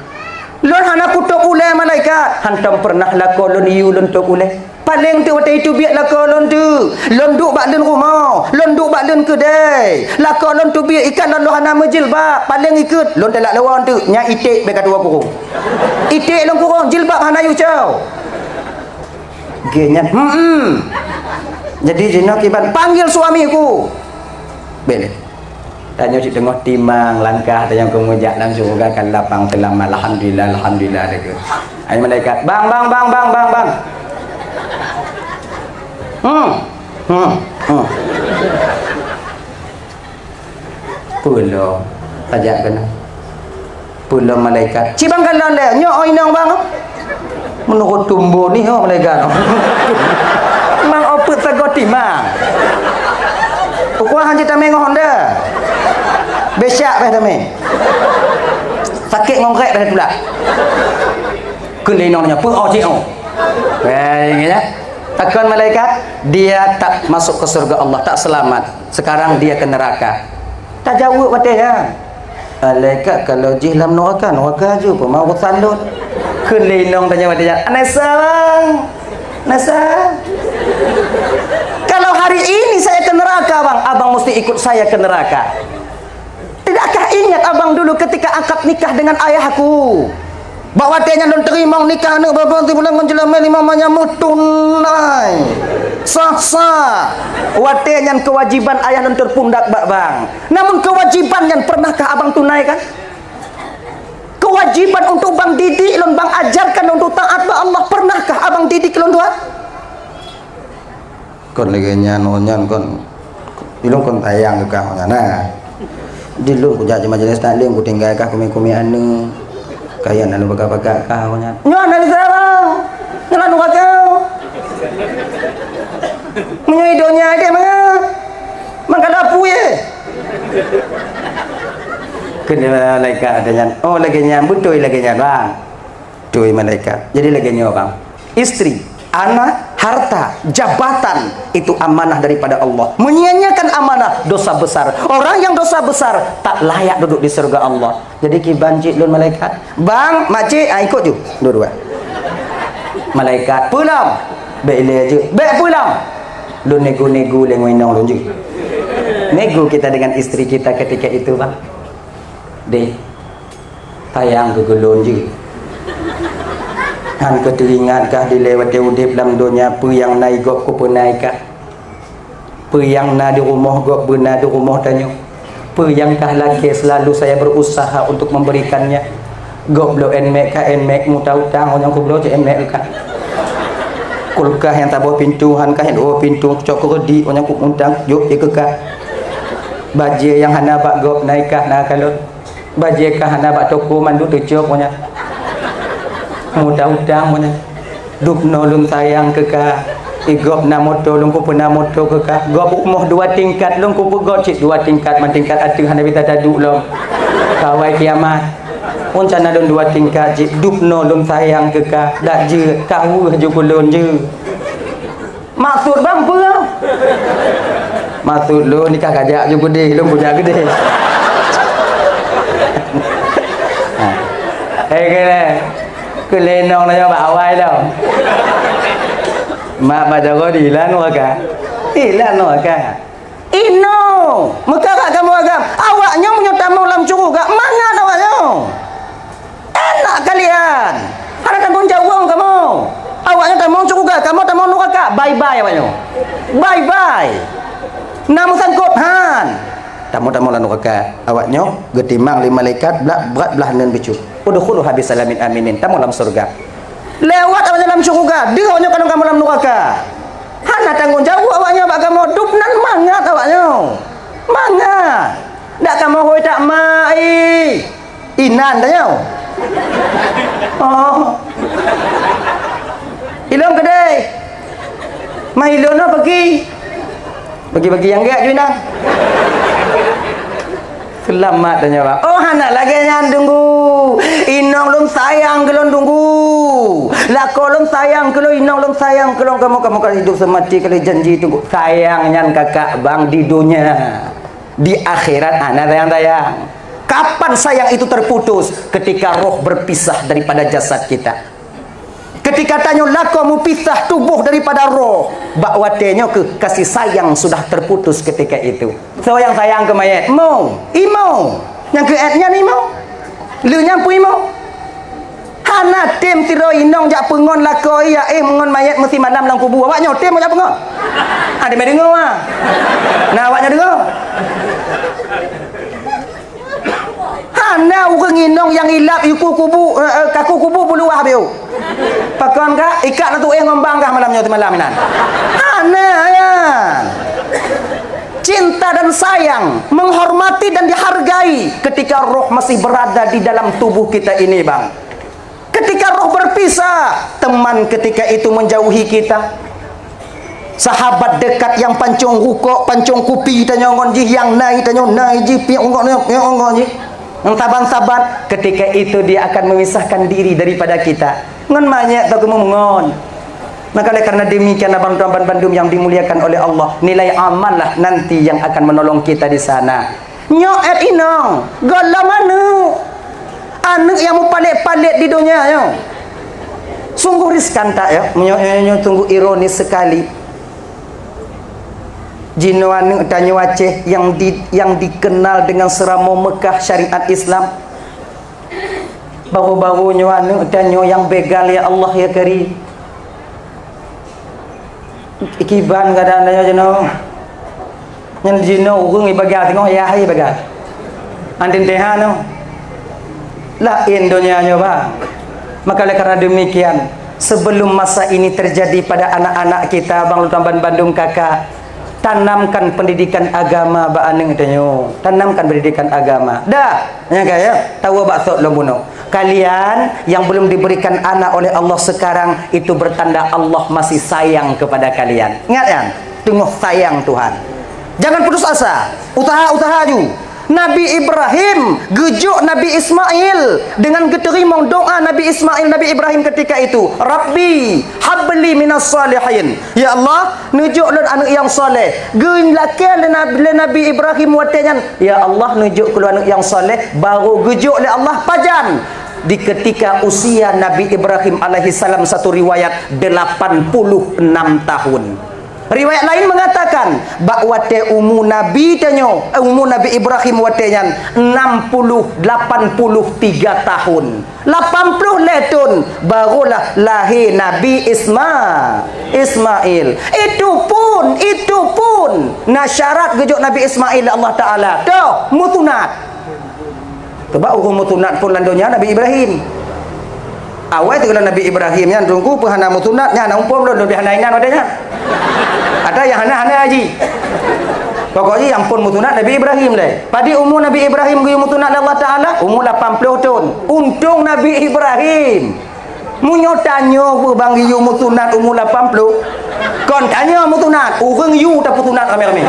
Lôn hana kutôb ulée malaikat, hantom pernah lakoe lôn yue lôn tôb ulée. Paleng teuk watée teubiet lakoe lôn teuk, lôn duek bak leuen rumoh, lôn duek bak leuen keudè. Lakoe lôn teubiet ikat lôn, lôn hana meujilbab, paleng ikeuet lôn teulak lewon teuk, nyan iték bèk ka tuwoe kurong. Iték lôn kurong, jilbab hana yue cok. Geuh nyan, hmm, hmm. Jadi jinoe kiban, panggil suamiku. Bèk lé. Tanyoe cit teungoh timang langkah, tanyoe keumeujak lam syeuruga kan lapang seulamat. Alhamdulillah, alhamdulillah, lagèe. Hai malaikat, "Bang, bang, bang, bang, bang, bang." Hmm. Hmm. Hmm. Peue lom, tajak keunoe. Peue lom malaikat. "Ci bang kalon lé, nyoe oi inong bang." Meunurot tumbo ni ho malaikat. Mang opeuet sagoe timang. Ukuah hanjeuet tamé ngon honda. Besak beh tamé. Sakét ngon rek beh tulak. Kheun lé inong nyan, "Peue oh cik oh?" Weh, ingat ya. Takon malaikat, "Dia tak masuk ke surga Allah, tak selamat. Sekarang dia ke neraka." Tajaweueb watèe nyan. Malaikat kalau jih lam nuraka, nuraka ju, peue ma urusan lôn. Kheun lé inong tanyoe watèe nyan, "Anesa, bang. Anesa." "Kalau hari ini saya ke neraka, bang, abang mesti ikut saya ke neraka. Tidakkah ingat abang dulu ketika akad nikah dengan ayahku? Bak watèe nyan lôn teurimong nikah aneuk babah sibuleuen ngon jeulamèe limong manyam meutunai. Sah-sah. Watèe nyan kewajiban ayah lôn teupundak bak bang. Namun kewajiban nyan pernahkah abang tunaikan? Kewajiban untuk bang didik lôn, bang ajarkan lôn untuk taat bak Allah, pernahkah abang didik lôn tuan?" Kon lagèe nyan, oh nyan kon. Ilôn kon sayang keu kah nyan, nah. Di lôn kujak di majelis taklim, kutinggai kah kumé-kumé aneuk. Kayém aneuk bagak-bagak kah nyan. Nyoe aneuk saya, bang. Nyoe aneuk kah. Meunyoe i donya dia manga. Mangkada pue. Kheun malaikat ada nyan. Oh, lagèe nyan, beutôi lagèe nyan, bang. Tui malaikat. Jadi lagèe nyoe, bang. Istri, anak, harta, jabatan itu amanah daripada Allah. Menyia-nyiakan amanah, dosa besar. Orang yang dosa besar tak layak duduk di surga Allah. Jadi kiban cit lôn malaikat. Bang, makcik, ah, ikut ju. Dua-dua. Malaikat, pulang. Bèk ilèe jeuet. Bèk pulang. Lôn nego-nego lé ngon inong lôn jeuet. Nego kita dengan istri kita ketika itu, bang. Deh, sayang keu keu lôn jeuet. Han keu teuingat kah dilèe watèe udép lam donya peue nyang na i gob kupeuna i kah? Peue nyang na di rumoh gob beuna di rumoh tanyoe? Peue nyang kah lakèe selalu saya berusaha untuk memberikannya? Gob lôn èn mèk ka èn mèk, muta utang, oh nyang kubloe cit èn mèk keu kah. Kulkas nyang saboh pintoe han kah, han dua pintoe, cok keu reudi, oh nyang kumutang, jok jih keu kah. Bajèe nyang hana bak gob na i kah na kalon. Bajèe kah hana bak toko mandum teucok, oh nyan. Muta utang, oh nyan. Dubnoe lôn sayang keu kah. I gob na moto, lôn kupeuna moto keu kah. Gob rumoh dua tingkat, lôn kupeugöt cit dua tingkat, man tingkat ateueh hana bisa taduek lom. Kawai kiamat. Rencana lôn dua tingkat cit, dubnoe lôn sayang keu kah. Dak jeuet, kah weueh ju keu lôn jeuet. Maksud bang peue? Maksud lôn nikah kajak ju geudeh, lôn punya geudeh. Ha. Eh, keu lé. Keu lé inong nyoe bak awai lom. Mak bak jaroe dihilan nuraka. Hilan nuraka. Inong, meukarat kamoe agam. Awak nyoe meunyoe tamong lam syeuruga, mangat awak nyoe. Enak kalian. Hana tanggong jaweueb kamoe. Awak nyoe tamong syeuruga, kamoe tamong nuraka. Bye-bye awak nyoe. Bye-bye. Na meusangkot han. Tamong-tamong lam nuraka. Awak nyoe geutimang lé malaikat bla-, brat blaih neun bacut. Udkhuluha bisalamin aminin. Tamong lam syeuruga. Lewat awak nyoe lam syeuruga, deuh awak nyoe kalon kamoe lam nuraka. Hana tanggong jaweueb awak nyoe bak kamoe. Dubnan mangat awak nyoe. Mangat. Dak kamoe hôi that mai. Inan tanyoe. Oh. Ilôn keudeh. Mah ilôn nyoe peugi. Bagi-bagi nyang gèt ju inan. Seulamat tanyoe, bang. Oh, hana lagèe nyan, Teungku. Inong lôn sayang keu lôn, Teungku. Lakoe lôn sayang keu lôn, inong lôn sayang keu lôn. Kamoe, kamoe ka hidup seumati kali janji, Teungku. Sayang nyan kakak, bang, di donya. Di akhirat hana sayang-sayang. Kapan sayang itu terputus? Ketika roh berpisah daripada jasad kita. Ketika tanyoe lakoe mupisah tuboh daripada roh, bak watèe nyoe keuh kasih sayang sudah terputus ketika itu. Soe nyang sayang keu manyét? Mo, imo. Nyang keu èt nyan imo. Lé nyan peue imo. Hana tem sidroe inong jak peungon lakoe, ya, eh, ngon manyét meusimalam lam kubu. Awak nyoe tem jak peungon. Ada meudeungoe, ah. Nah, awak nyoe deungoe. Hana ureueng inong nyang ilap iku kubu, eh, eh, kaku kubu beuluwah biu. Pakon kah? Ikat na tuéh ngon bang kah malam nyoe, malam inan? Hana, ya. Cinta dan sayang, menghormati dan dihargai ketika roh masih berada di dalam tubuh kita ini, bang. Ketika roh berpisah, teman ketika itu menjauhi kita. Sahabat dekat yang pancong rukok, pancong kupi tanyoe ngon jih, nyang nai tanyoe nai jih, piep rukok nyoe, piep rukok jih. Nyang saban-saban, ketika itu dia akan memisahkan diri daripada kita. Ngon manyét teuh keumeungon. Maka oleh karena demikian, abang tuan ban bandum yang dimuliakan oleh Allah, nilai amal lah nanti yang akan menolong kita di sana. Nyoe èt inong, gohlom aneuk. Aneuk nyang mupalét-palét di donya nyoe. Sungguh riskan that, ya. Nyoe, nyoe, nyoe sungguh ironis sekali. Jinoe aneuk tanyoe Aceh yang di, yang dikenal dengan seuramoe Mekah syariat Islam. Baru-baru nyoe aneuk tanyoe nyang begal, ya Allah, ya Karim. Kiban keadaan tanyoe jinoe. Nyan jinoe ureueng ibaga teungoh yah ibaga. Antin teha nyoe. Laén donya nyoe, bang. Maka oleh karena demikian, Sebelum masa ini terjadi pada anak-anak kita, Bang Lutan Ban Bandung kakak, tanamkan pendidikan agama bak aneuk tanyoe. Tanamkan pendidikan agama. Dah, nyang kaya, tawa bak sot lom bunoe. Kalian yang belum diberikan anak oleh Allah sekarang, itu bertanda Allah masih sayang kepada kalian. Ingat kan? Teungoh sayang Tuhan. Jangan putus asa. Usaha-usaha ju. Nabi Ibrahim geujok Nabi Ismail dengan geuteurimong doa Nabi Ismail, Nabi Ibrahim ketika itu, "Rabbi habli minas salihin." Ya Allah, neujok lôn aneuk nyang saleh. Geulakée lé Nabi, lé Nabi Ibrahim watée nyan, "Ya Allah, neujok keu lôn aneuk nyang saleh." Baru geujok lé Allah pajan? Di ketika usia Nabi Ibrahim alaihissalam, satu riwayat, delapan puluh enam tahun. Riwayat lain mengatakan, bak watée umu Nabi tanyoe, eh, umu Nabi Ibrahim watée nyan enam puluh, lapan puluh tiga tahun. Lapan puluh lhée thon barulah lahé Nabi Isma-, Ismail. Itu pun, itu pun na syarat geujok Nabi Ismail lé Allah Taala. Toh, meusunat. Sebab ureuëng meusunat phon lam donya Nabi Ibrahim. Awai teuka Nabi Ibrahim nyan, teungku, peue hana meusunat, nyan hana muphom lôn, leubeh hana inan watée nyan. Ada nyang hana, hana haji. Pokok jih nyang phon meusunat Nabi Ibrahim lé. Padum umu Nabi Ibrahim geuyue meusunat lé Allah Taala, umu lapan puluh thon. Untông Nabi Ibrahim. Meunyoe tanyoe beuh bang geuyue meusunat umu lapan puluh, kon tanyoe meusunat, ureuëng yue tapeusunat ramé-ramé.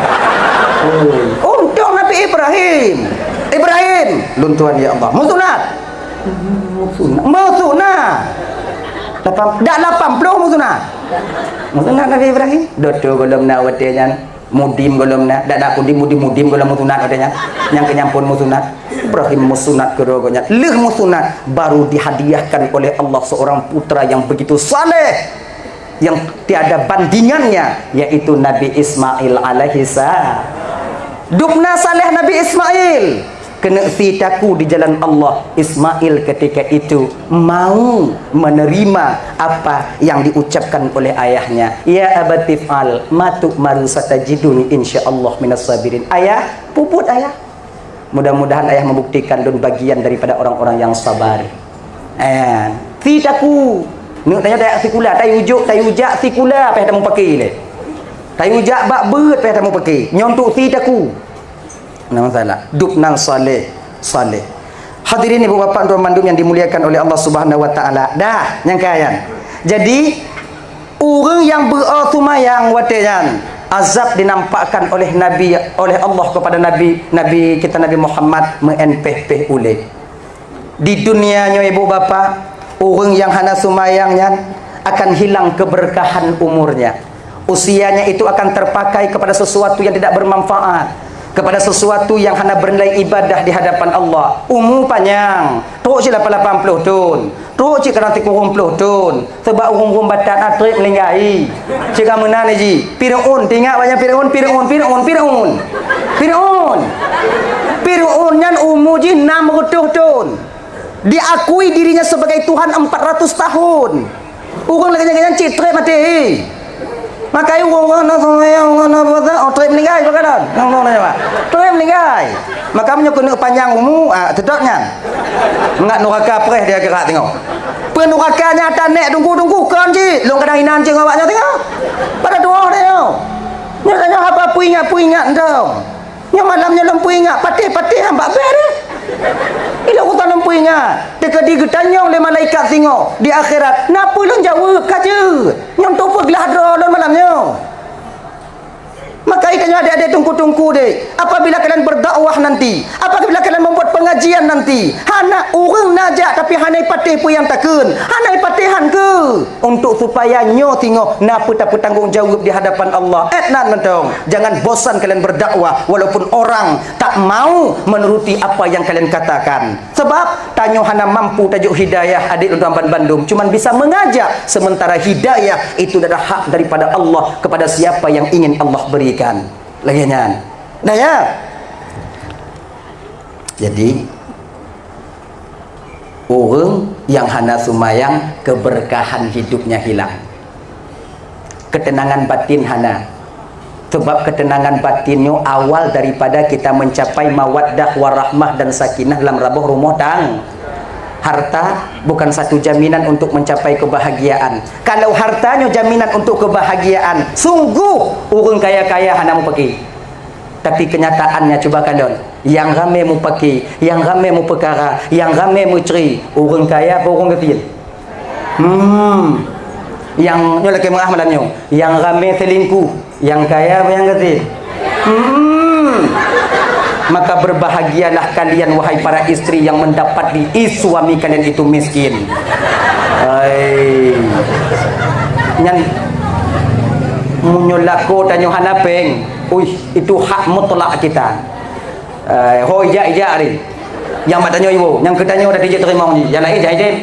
Untông Nabi Ibrahim. Ibrahim, lôn tuan ya Allah, meusunat. Meusunat. Meusunat. Lapan, dak lapan puluh meusunat. Meusunat Nabi Ibrahim. Doto gohlom na watée nyan. Mudim gohlom na, dak na mudim, mudim, mudim gohlom meusunat watée nyan. Nyang keu nyan phon meusunat. Ibrahim meusunat keudroe gobnyan. Lheueh meusunat, baru dihadiahkan oleh Allah seorang putra yang begitu saleh, yang tiada bandingannya, yaitu Nabi Ismail alaihissalam. Dubna saleh Nabi Ismail. Keuneuk si taku di jalan Allah, Ismail ketika itu mau menerima apa yang diucapkan oleh ayahnya. "Ya abati if'al ma tu'maru satajiduni insyaallah minas sabirin." Ayah, peubuet ayah. Mudah-mudahan ayah membuktikan lôn bagian daripada orang-orang yang sabar. Eh, si taku. Neuk tanyoe tajak sikula, tayue jok, tayue jak sikula, payah tameupaké lé. Tayue jak bak beuet, payah tameupaké. Nyoe untuk si taku. Nah, masalah. Dubna saleh, saleh. Hadirin ibu bapak tuan mandum yang dimuliakan oleh Allah Subhanahu wa taala. Dah, nyang kaya. Jadi, ureuëng nyang beu-o seumayang watée nyan, azab dinampakkan oleh Nabi, oleh Allah kepada Nabi, Nabi kita Nabi Muhammad meu'en péh-péh ulée. Di dunia nyoe ibu bapak, ureuëng nyang hana seumayang nyan akan hilang keberkahan umurnya. Usianya itu akan terpakai kepada sesuatu yang tidak bermanfaat, kepada sesuatu yang hana bernilai ibadah di hadapan Allah. Umu panyang, trok cit lapan puluh thon, trok cit kadang tikurong ploh thon, sebab ureuëng-ureuëng batat na treb meuninggai. Cit ka meunan ji, Fir'aun, teuingat bak nyan Fir'aun, Fir'aun, Fir'aun, Fir'aun. Fir'aun. Fir'aun nyan umu jih enam ratus thon. Diakui dirinya sebagai Tuhan empat ratus tahun. Ureuëng lagée nyan cit treb maté. Makai ureuëng na seumayang, ureuëng na puasa, oh, treb meuninggai, bagadan. Nyang ureuëng na nyawa. Treb meuninggai. Maka meunyoe keuneuk panyang umu, ah, teutap nyan. Mangat nuraka preh di akhirat tengok. Peue nuraka nyata nek tunggu-tunggu kon cit. Lôn kadang inan cit ngon awak nyoe tengok. Pada tuoh deh nyoe. Nyoe tanyoe haba peuingat-peuingat entong. Nyoe malam nyoe lôn peuingat, patéh-patéh han bak bèe deh. Ilok urosan lôn peuingat, teukeudi geutanyong lé malaikat singoh di akhirat, na peue lôn jaweueb ka jeuet. Nyoe teupeuglah droe lôn malam nyoe. Maka tanyoe adék-adék teungku-teungku deh, apabila kalian berdakwah nanti, apabila kalian membuat pengajian nanti, hana ureuëng na jak tapi hana ipatéh peue nyang takheun, hana ipatéh han keu. Untuk supaya nyoe singoh na peue tapeutanggong jaweueb di hadapan Allah. Ét nan mantong, jangan bosan kalian berdakwah walaupun orang tak mau menuruti apa yang kalian katakan. Sebab tanyoe hana mampu tajok hidayah adék lôn tuan ban bandum, cuman bisa mengajak, sementara hidayah itu adalah hak daripada Allah kepada siapa yang ingin Allah berikan. Lagée nyan. Nah ya. Jadi, ureuëng nyang hana seumayang, keberkahan hidupnya hilang. Ketenangan batin hana. Sebab ketenangan batin nyoe awal daripada kita mencapai mawaddah warahmah dan sakinah lam raboh rumoh tang-, Harta bukan satu jaminan untuk mencapai kebahagiaan. Kalau harta nyoe jaminan untuk kebahagiaan, sungguh ureuëng kaya-kaya hana mupaki. Tapi kenyataannya, cuba kalon, nyang ramé mupaki, nyang ramé mupeukara, nyang ramé meucre, ureuëng kaya apa ureuëng gasien? Hmm. Nyang nyoe lakée meu'ah malam nyoe, nyang ramé selingkuh, nyang kaya apa nyang gasien? Hmm. Maka berbahagialah kalian, wahai para istri, yang mendapati suami kalian itu miskin. Hai. Nyan meunyoe lakoe tanyoe hana péng, uih, itu hak mutlak kita. Eh, ho ijak-ijak hari. Nyang mak tanyoe iwoe, nyang keu tanyoe dah dijak teurimong jih. Nyang laén jai dem.